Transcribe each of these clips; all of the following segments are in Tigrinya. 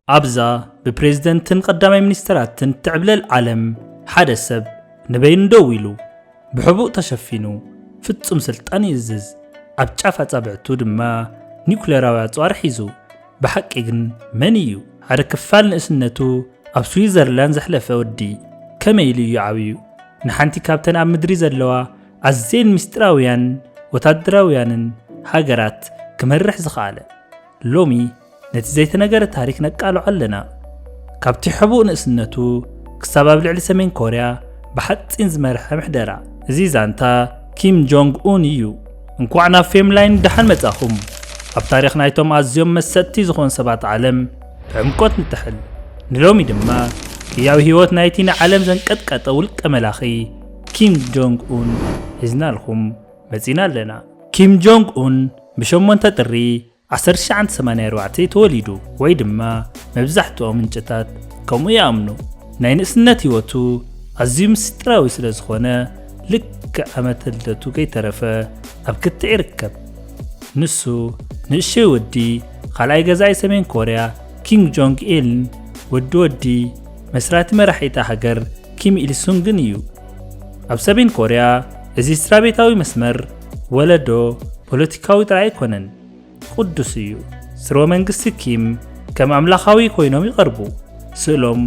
ኣብዛ ብፕሬዝደንትን ቀዳማይ ሚኒስትራትን ትዕብለል ዓለም፣ ሓደ ሰብ ንበይኑ ደው ኢሉ፣ ብሕቡእ ተሸፊኑ፣ ፍጹም ስልጣን ይእዝዝ። ኣብ ጫፍ ኣጻብዕቱ ድማ ኒውክሌራዊ ኣጽዋር ሒዙ። ብሓቂ ግን መን እዩ? ሓደ ክፋል ንእስነቱ ኣብ ስዊዘርላንድ ዘሕለፈ ወዲ ከመይ ኢሉ እዩ ዓብዩ ንሓንቲ ካብተን ኣብ ምድሪ ዘለዋ ኣዝየን ምስጢራውያን ወታደራውያንን ሃገራት ክመርሕ ዝኸኣለ? ሎሚ ነቲ ዘይተነገረ ታሪክ ነቃልዖ ኣለና። ካብቲ ሕቡእ ንእስነቱ ክሳብ ኣብ ልዕሊ ሰሜን ኮርያ ብሓጺን ዝመርሐ ምሕደራ። እዚ ዛንታ ኪም ጆንግ ኡን እዩ። እንኳዕ ናብ ፌምላይን ደሓን መጻኹም። ኣብ ታሪኽ ናይቶም ኣዝዮም መሰጥቲ ዝኾኑ ሰባት ዓለም ብዕምቆት ንጥሕል። ንሎሚ ድማ ቅያዊ ህይወት ናይቲ ንዓለም ዘንቀጥቀጠ ውልቀ መላኺ ኪም ጆንግ ኡን ሒዝናልኩም መጺና ኣለና። ኪም ጆንግ ኡን ብ8 ጥሪ ዓሰርተ ትሽዓተ ሰማንያ ኣርባዕተ ተወሊዱ፣ ወይ ድማ መብዛሕትኦም ምንጭታት ከምኡ ይኣምኑ። ናይ ንእስነት ህይወቱ ኣዝዩ ምስጢራዊ ስለ ዝኾነ፣ ልክዕ ዓመተ ልደቱ ከይተረፈ ኣብ ክትዕ ይርከብ። ንሱ ንእሽቶይ ወዲ ካልኣይ ገዛኢ ሰሜን ኮርያ ኪም ጆንግ ኢልን ወዲ ወዲ መስራቲ መራሒታ ሃገር ኪም ኢል ሱንግን እዩ። ኣብ ሰሜን ኮርያ እዚ ስድራ ቤታዊ መስመር ወለዶ ፖለቲካዊ ጥራይ ኣይኮነን፣ ቅዱስ እዩ። ስርወ መንግስቲ ኪም ከም ኣምላኻዊ ኮይኖም ይቐርቡ። ስእሎም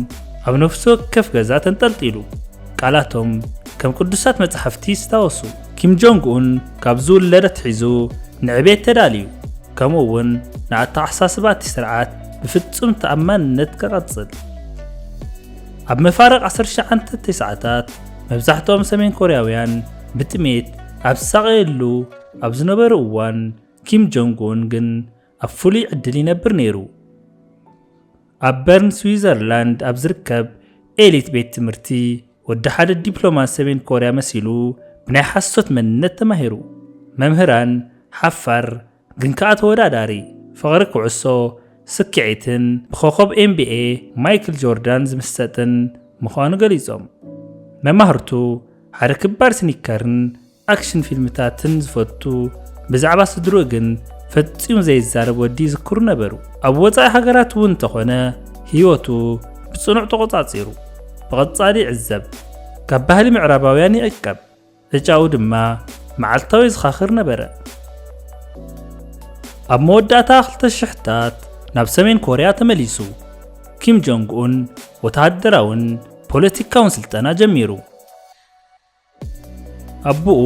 ኣብ ነፍሲ ወከፍ ገዛ ተንጠልጢሉ። ቃላቶም ከም ቅዱሳት መጻሕፍቲ ይስታወሱ። ኪም ጆንግ ኡን ካብ ዝውለድ ኣትሒዙ ንዕቤት ተዳልዩ፣ ከምኡ እውን ንኣተሓሳስባ እቲ ስርዓት ብፍጹም ተኣማንነት ክቐጽል። ኣብ መፋርቕ ዓሰርተ ትሽዓተ ተስዓታት መብዛሕትኦም ሰሜን ኮርያውያን ብጥሜት ኣብ ዝሳቐየሉ ኣብ ዝነበሩ እዋን፣ ኪም ጆንግ ኡን ግን ኣብ ፍሉይ ዕድል ይነብር ነይሩ። ኣብ በርን ስዊዘርላንድ ኣብ ዝርከብ ኤሊት ቤት ትምህርቲ፣ ወዲ ሓደ ዲፕሎማት ሰሜን ኮርያ መሲሉ ብናይ ሓሶት መንነት ተማሂሩ። መምህራን ሓፋር ግን ከኣ ተወዳዳሪ፣ ፍቕሪ ኩዕሶ፣ ስክዒትን ብኮኸብ ኤን ቢ ኤ ማይክል ጆርዳን ዝምሰጥን ምዃኑ ገሊጾም። መማህርቱ ሓደ ክባር ስኒከርን ኣክሽን ፊልምታትን ዝፈቱ፣ ብዛዕባ ስድርኡ ግን ፈጺሙ ዘይዛረብ ወዲ ይዝክሩ ነበሩ። ኣብ ወጻኢ ሃገራት እውን እንተኾነ፣ ህይወቱ ብጽኑዕ ተቖጻጺሩ። ብቐጻሊ ይዕዘብ፣ ካብ ባህሊ ምዕራባውያን ይዕቀብ፣ ዕጫኡ ድማ መዓልታዊ ይዝኻኽር ነበረ። ኣብ መወዳእታ ክልተ ሽሕታት ናብ ሰሜን ኮርያ ተመሊሱ፣ ኪም ጆንግ ኡን ወተሃደራውን ፖለቲካውን ስልጠና ጀሚሩ። ኣቦኡ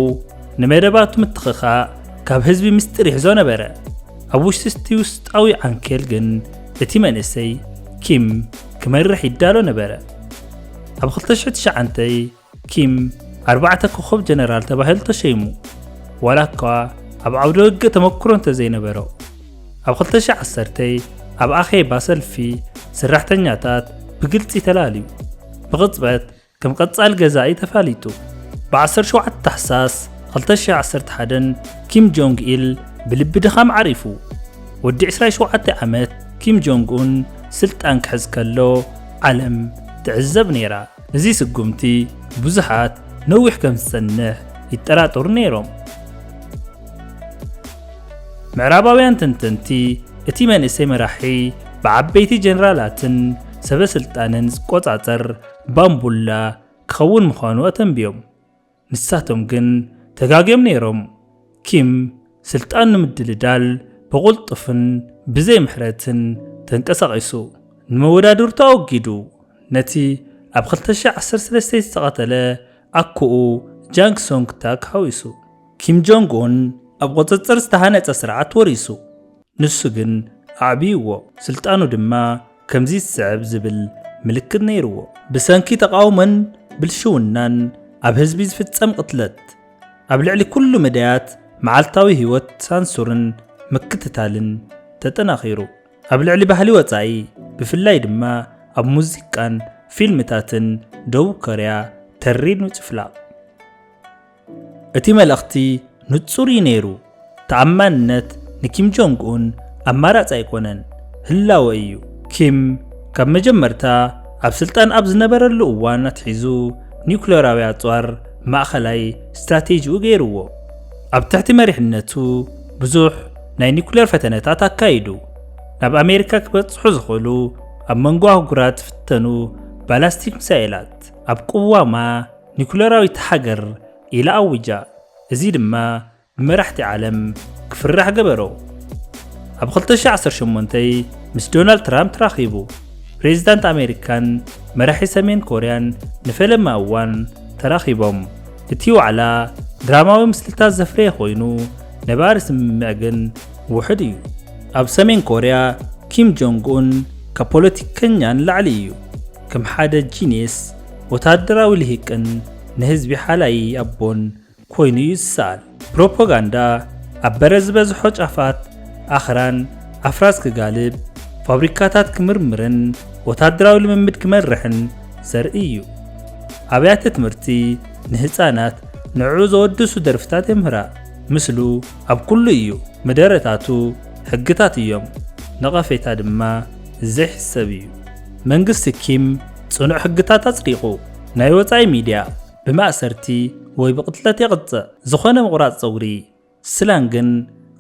ንመደባቱ ምትኽኻእ ካብ ህዝቢ ምስጢር ይሕዞ ነበረ። ኣብ ውሽጢ እቲ ውስጣዊ ዓንኬል ግን እቲ መንእሰይ ኪም ክመርሕ ይዳሎ ነበረ። ኣብ ክልተ ሽሕን ትሽዓተን ኪም ኣርባዕተ ኮኾብ ጀነራል ተባሂሉ ተሸይሙ። ዋላ እኳ ኣብ ዓውደ ውግእ ተመክሮ እንተዘይነበሮ፣ ኣብ ክልተ ሽሕን ዓሰርተን ኣብ ኣኼባ ሰልፊ ሰራሕተኛታት ብግልጺ ተላልዩ። ብቕጽበት ከም ቀጻሊ ገዛኢ ተፋሊጡ። ብ ዓሰርተ ሸውዓተ ታሕሳስ ክልተ ሽሕን ዓሰርተ ሓደን ኪም ጆንግ ኢል ብልቢ ድኻም ዓሪፉ። ወዲ ዕስራ ሸውዓተ ዓመት ኪም ጆንግ ኡን ስልጣን ክሕዝ ከሎ ዓለም ትዕዘብ ነይራ። እዚ ስጉምቲ ብዙሓት ነዊሕ ከም ዝጸንሕ ይጠራጠሩ ነይሮም። ምዕራባውያን ተንተንቲ እቲ መንእሰይ መራሒ ብዓበይቲ ጀነራላትን ሰበ ስልጣንን ዝቆጻጸር ባምቡላ ክኸውን ምዃኑ ኣተንብዮም። ንሳቶም ግን ተጋግዮም ነይሮም። ኪም ስልጣን ንምድልዳል ብቕልጡፍን ብዘይ ምሕረትን ተንቀሳቒሱ። ንመወዳድርቱ ኣወጊዱ። ነቲ ኣብ ክልተ ሽሕን ዓሰርተ ሰለስተን ዝተቐተለ ኣኩኡ ጃንግ ሶንግ ታክ ሓዊሱ። ኪም ጆንግ ኡን ኣብ ቁጽጽር ዝተሃነጸ ስርዓት ወሪሱ። ንሱ ግን ኣዕብይዎ። ስልጣኑ ድማ ከምዚ ዝስዕብ ዝብል ምልክት ነይርዎ። ብሰንኪ ተቓውሞን ብልሽውናን ኣብ ህዝቢ ዝፍጸም ቅትለት፣ ኣብ ልዕሊ ኩሉ መዳያት መዓልታዊ ህይወት ሳንሱርን ምክትታልን ተጠናኺሩ። ኣብ ልዕሊ ባህሊ ወጻኢ፣ ብፍላይ ድማ ኣብ ሙዚቃን ፊልምታትን ደቡብ ኮርያ ተሪር ምጭፍላቕ። እቲ መልእኽቲ ንጹር እዩ ነይሩ። ተኣማንነት ንኪም ጆንግ ኡን ኣማራጺ ኣይኮነን፣ ህላወ እዩ። ኪም ካብ መጀመርታ ኣብ ስልጣን ኣብ ዝነበረሉ እዋን ኣትሒዙ ኒውክሌራዊ ኣጽዋር ማእከላይ ስትራቴጂኡ ገይርዎ። ኣብ ትሕቲ መሪሕነቱ ብዙሕ ናይ ኒውክሌር ፈተነታት ኣካይዱ። ናብ ኣሜሪካ ክበጽሑ ዝኽእሉ ኣብ መንጎ ኣህጉራት ዝፍተኑ ባላስቲክ ሚሳኤላት ኣብ ቅዋማ ኒኩለራዊት ሃገር ኢላ ኣዊጃ። እዚ ድማ ብመራሕቲ ዓለም ክፍራሕ ገበሮ። ኣብ ክልተ ሽሕ ዓሰርተ ሸሞንተ ምስ ዶናልድ ትራምፕ ተራኺቡ። ፕሬዚዳንት ኣሜሪካን መራሒ ሰሜን ኮርያን ንፈለማ እዋን ተራኺቦም። እቲ ዋዕላ ድራማዊ ምስልታት ዘፍረየ ኮይኑ፣ ነባሪ ስምምዕ ግን ውሑድ እዩ። ኣብ ሰሜን ኮርያ ኪም ጆንግ ኡን ካብ ፖለቲከኛ ንላዕሊ እዩ። ከም ሓደ ጂኒየስ፣ ወታደራዊ ልሂቅን ንህዝቢ ሓላዪ ኣቦን ኮይኑ እዩ ዝሰኣል። ፕሮፓጋንዳ ኣብ በረድ ዝበዝሖ ጫፋት ኣኽራን ኣፍራስ ክጋልብ፣ ፋብሪካታት ክምርምርን ወታደራዊ ልምምድ ክመርሕን ዘርኢ እዩ። ኣብያተ ትምህርቲ ንህጻናት ንዕኡ ዘወድሱ ደርፍታት የምህራ። ምስሉ ኣብ ኩሉ እዩ። መደረታቱ ሕግታት እዮም። ነቐፌታ ድማ ዘይሕሰብ እዩ። መንግስቲ ኪም ጽኑዕ ሕግታት ኣጽዲቑ። ናይ ወጻኢ ሚድያ ብማእሰርቲ ወይ ብቕትለት የቕጽዕ። ዝኾነ ምቑራጽ ጸጉሪ፣ ስላንግን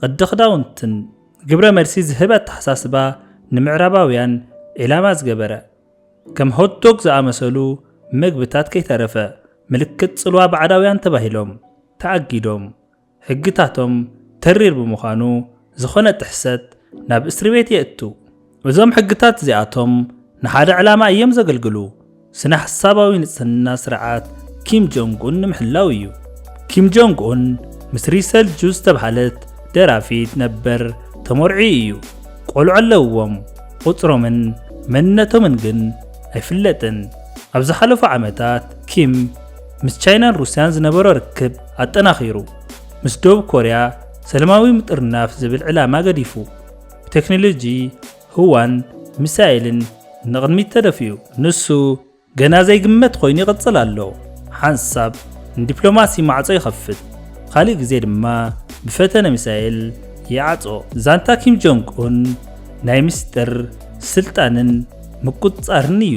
ቅዲ ክዳውንትን ግብረ መልሲ ዝህብ ኣተሓሳስባ ንምዕራባውያን ዒላማ ዝገበረ፣ ከም ሆት ዶግ ዝኣመሰሉ መግብታት ከይተረፈ ምልክት ጽልዋ ባዕዳውያን ተባሂሎም ተኣጊዶም። ሕግታቶም ተሪር ብምዃኑ፣ ዝኾነ ጥሕሰት ናብ እስሪ ቤት የእቱ። እዞም ሕግታት እዚኣቶም ንሓደ ዕላማ እዮም ዘገልግሉ። ስነ ሓሳባዊ ንጽህና ስርዓት ኪም ጆንግ ኡን ንምሕላው እዩ። ኪም ጆንግ ኡን ምስ ሪሰል ጁ ዝተባህለት ደራፊት ነበር ተመርዕዩ እዩ። ቆልዑ ኣለውዎም። ቁጽሮምን መንነቶምን ግን ኣይፍለጥን። ኣብ ዝሓለፉ ዓመታት ኪም ምስ ቻይናን ሩስያን ዝነበሮ ርክብ ኣጠናኺሩ፣ ምስ ደቡብ ኮርያ ሰላማዊ ምጥርናፍ ዝብል ዕላማ ገዲፉ፣ ብቴክኖሎጂ ህዋን ሚሳይልን ንቕድሚት ተደፊኡ። ንሱ ገና ዘይግመት ኮይኑ ይቕጽል ኣሎ። ሓንሳብ ንዲፕሎማሲ ማዕጾ ይኸፍት፣ ካልእ ግዜ ድማ ብፈተነ ሚሳይል ይዓጾ። ዛንታ ኪም ጆንግ ኡን ናይ ምስጢር ስልጣንን ምቁጽጻርን እዩ።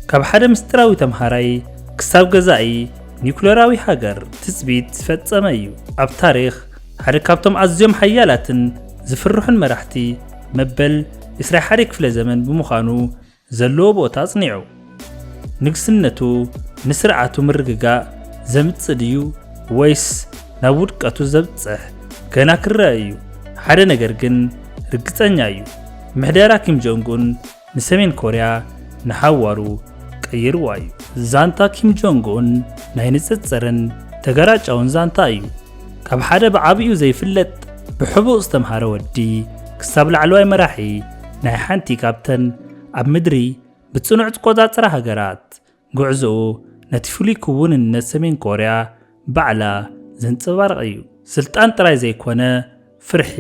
ካብ ሓደ ምስጢራዊ ተምሃራይ ክሳብ ገዛኢ ኒኩለራዊ ሃገር ትጽቢት ዝፈጸመ እዩ። ኣብ ታሪኽ ሓደ ካብቶም ኣዝዮም ሓያላትን ዝፍርሑን መራሕቲ መበል ዕስራ ሓደ ክፍለ ዘመን ብምዃኑ ዘለዎ ቦታ ኣጽኒዑ። ንግስነቱ ንስርዓቱ ምርግጋእ ዘምጽእ ድዩ ወይስ ናብ ውድቀቱ ዘብጽሕ ገና ክረአ እዩ። ሓደ ነገር ግን ርግጸኛ እዩ፣ ምሕደራ ኪም ጆንግ ኡን ንሰሜን ኮርያ ንሓዋሩ ቀይርዋ እዩ። ዛንታ ኪም ጆንግ ኡን ናይ ንጽጽርን ተገራጫውን ዛንታ እዩ። ካብ ሓደ ብዓቢኡ ዘይፍለጥ ብሕቡእ ዝተምሃረ ወዲ ክሳብ ላዕለዋይ መራሒ ናይ ሓንቲ ካብተን ኣብ ምድሪ ብጽኑዕ ዝቆጻጸራ ሃገራት፣ ጉዕዞኡ ነቲ ፍሉይ ክውንነት ሰሜን ኮርያ ባዕላ ዘንጸባርቕ እዩ። ስልጣን ጥራይ ዘይኮነ፣ ፍርሒ፣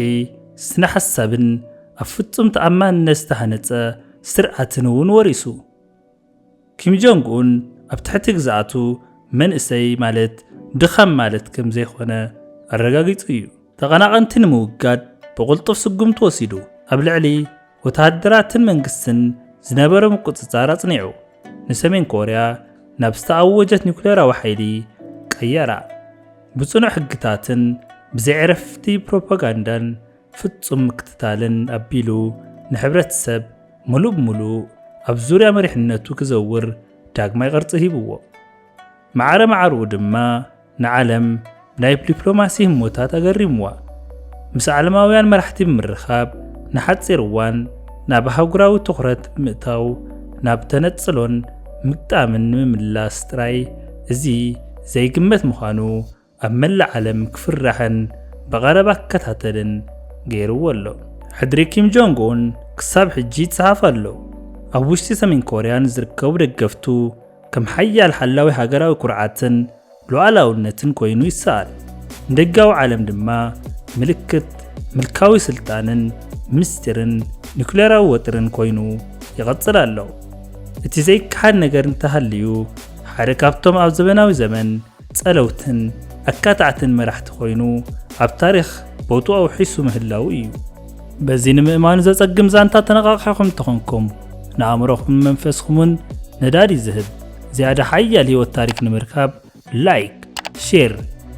ስነ ሓሳብን ኣብ ፍጹም ተኣማንነት ዝተሃነጸ ስርዓትን እውን ወሪሱ። ኪም ጆንግ ኡን ኣብ ትሕቲ ግዝኣቱ መንእሰይ ማለት ድኻም ማለት ከም ዘይኮነ ኣረጋጊጹ እዩ። ተቐናቐንቲ ንምውጋድ ብቕልጡፍ ስጉምቲ ወሲዱ። ኣብ ልዕሊ ወተሃደራትን መንግስትን ዝነበረ ምቁጽጻር ኣጽኒዑ፣ ንሰሜን ኮርያ ናብ ዝተኣወጀት ኒኩሌራዊ ሓይሊ ቀየራ። ብጽኑዕ ሕግታትን ብዘይ ዕረፍቲ ፕሮፓጋንዳን ፍጹም ምክትታልን ኣቢሉ ንሕብረተሰብ ምሉእ ብምሉእ ኣብ ዙርያ መሪሕነቱ ክዘውር ዳግማይ ቅርጺ ሂብዎ። ማዕረ ማዕርኡ ድማ ንዓለም ብናይ ዲፕሎማሲ ህሞታት ኣገሪምዋ። ምስ ዓለማውያን መራሕቲ ብምርኻብ ንሓጺር እዋን ናብ ኣህጉራዊ ትኹረት ብምእታው ናብ ተነጽሎን ምግጣምን ንምምላስ ጥራይ እዚ ዘይግመት ምዃኑ ኣብ መላእ ዓለም ክፍራሕን ብቐረባ ክከታተልን ገይርዎ ኣሎ። ሕድሪ ኪም ጆንግ ኡን ክሳብ ሕጂ ይጸሓፍ ኣሎ። ኣብ ውሽጢ ሰሜን ኮርያ ንዝርከቡ ደገፍቱ ከም ሓያል ሓላዊ ሃገራዊ ኩርዓትን ሉዓላውነትን ኮይኑ ይሰኣል። ንደጋዊ ዓለም ድማ ምልክት ምልካዊ ስልጣንን ምስጢርን ኒኩሌራዊ ወጥርን ኮይኑ ይቐጽል ኣሎ። እቲ ዘይከሓድ ነገር እንተሃልዩ፣ ሓደ ካብቶም ኣብ ዘበናዊ ዘመን ጸለውትን ኣካታዕትን መራሕቲ ኮይኑ ኣብ ታሪኽ ቦትኡ ኣውሒሱ ምህላዉ እዩ። በዚ ንምእማኑ ዘጸግም ዛንታ ተነቓቒሕኩም እንተኾንኩም፣ ንኣእምሮኹምን መንፈስኩምን ነዳዲ ዝህብ ዝያዳ ሓያል ህይወት ታሪኽ ንምርካብ ላይክ፣ ሼር፣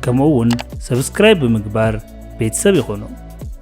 ከምኡ እውን ሰብስክራይብ ብምግባር ቤተሰብ ይኹኑ።